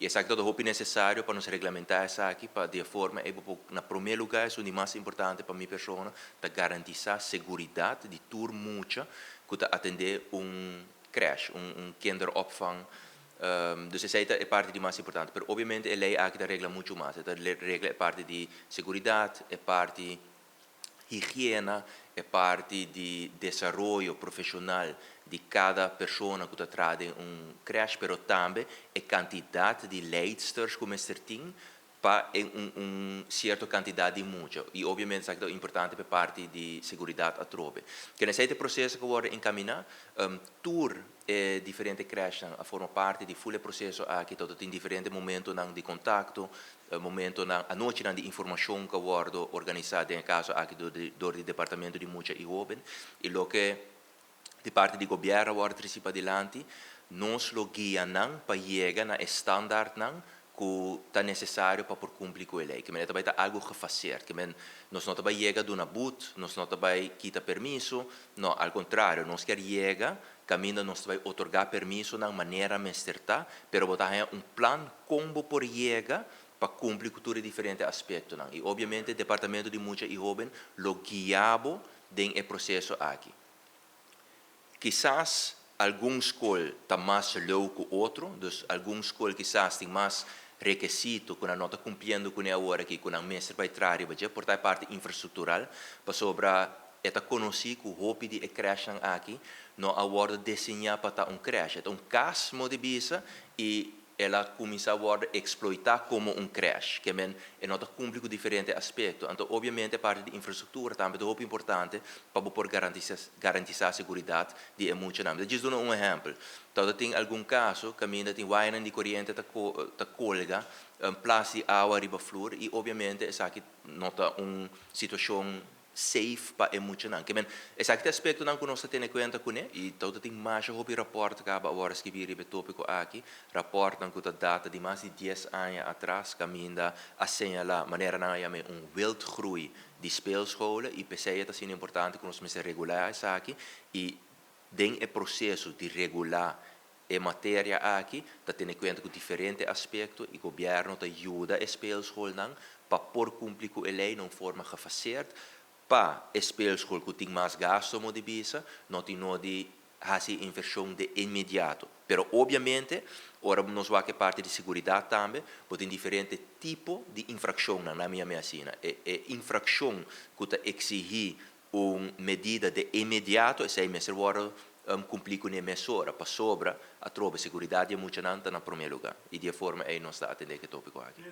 I esaki ta hopi nesesario pa nos reglamentá esaki, pa di forma ei na promé lugá, esei ta mas importante pa mi persona, ta garantisá seguridat di tur mucha ku ta atendé un crèche, un kinderopvang. Dus esei ta e parti di mas importante. Pero obviamente e lei aki ta regla muchu mas. E ta regla e parti di seguridat, e parti higiena, e parti di desaroyo profeshonal di kada persona ku ta traha den un crèche, pero tambe e kantidat di leidsters ku mester tin pa un sierto kantidat di mucha. I obviamente esaki ta importante pa e parti di seguridat atrobe. Ku esei proseso ku a enkaminá, tur diferente crèche a forma parti di full proseso aki, anto tin diferente momento di kontakto, momento nan anochi nan di informashon ku a wòrdu organisá den kaso aki dor di departamento di mucha i hóben, i loke di parti di gobièrnu a wòrdu trese padilanti, nos lo guia nan pa yega na standaard nan ku ta nesesario pa por kumpli ku e lei. Ke men tambe ta algu gefaseerd. Ke men nos no ta bai yega duna boet, nos no ta bai kita permiso, no, al kontrario, nos ke yega, kaminda nos ta bai otorgá permiso na manera mester ta, pero bo ta un plan kon bo por yega pa kumpli ku tur diferente aspektonan. I obviamente departamento di mucha i hóben lo guia bo den e proseso aki. Kisas algun skol ta mas leu ku otro, dus algun skol kisas tin mas rekisito ku nan no ta kumpliendo kuné awor aki, ku nan mester bai traha riba dje, por ta parti infrastruktural, pasobra e ta konosí ku hopi di e crèche aki no a wòrdu diseñá pa ta un crèche, ta un kas moda di bisa i el a kuminsá wòrdu eksploitá komo un crèche, ke men e no ta kumpli ku diferente aspekto. Anto, obviamente, parti di infrastruktura tambe ta hopi importante pa por garantisá seguridat di e muchanan. Djis duna un ehèmpel. Anto, tin algun kaso, kaminda tin waya di koriente ta kolga, un plas di awa riba flur i obviamente esaki no ta un situashon safe pa e muchanan. Ke men, esaki aspektonan ku nos tene kuenta kuné i anto tin mas hopi rapport kaba awor skibí riba e tópiko aki, rapport nan ku ta data di mas di 10 aña atras, kaminda a señalá manera nan a yama un wildgroei di speelscholen, i p'esei ta asina importante ku nos mester regulá esaki, i den e proseso di regulá e materia aki, ta tene kuenta ku diferente aspekto i gobièrnu ta yuda e speelschoolnan pa por kumpli ku e lei na un forma gefaseerd, pa e speelschool ku tin mas gasto moda di bisa, no tin nodi hasi invershon de inmediato. Pero obviamente, ora nos wak e parti di seguridat tambe, bo tin diferente tipo di infrakshon na mi asina. E infrakshon ku ta eksigí un medida de inmediato, esei mester wòrdu kumpli kuné mesora, pasobra atrobe seguridat di muchanan ta na promé lugá. I di e forma ei nos ta atendé e tópiko aki.